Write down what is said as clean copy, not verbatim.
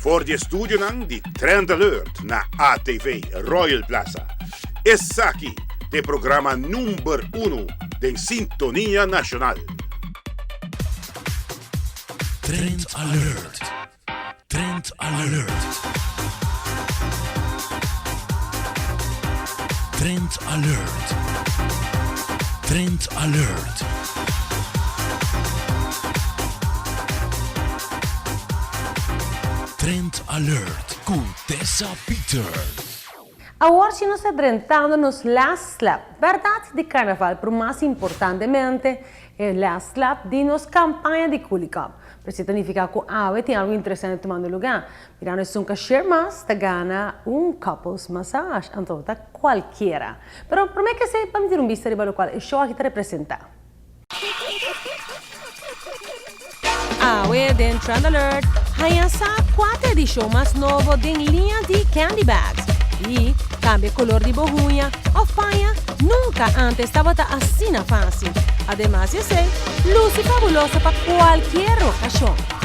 For di e studionan di Trend Alert na ATV Royal Plaza, esaki ta e programa number uno den sintonia nashonal. Trend Alert, Trend Alert, Trend Alert, Trend Alert. Trend Alert cu Tessa Peters. Awor si nos ta drentando nos last lap, berdad, di Carnaval, pero mas importantemente e last lap di nos campaña di Coolie Cup. Pero esey ta nifica cu awe tin algo interesante tumando lugar. Mirando esun ca share mas ta gana un couples massage, anto ta cualkiera. Pero prome cu esey, pa mi tira un bista riba locual e show aki ta representa. Awe den Trend Alert, haña sa kua ta e edishon mas nobo den liña di Candy Bags. I kambia kolor di bo huña òf paña nunka ántes tabata asina fásil. Ademas di esei, lusi fabuloso pa kualkier okashon.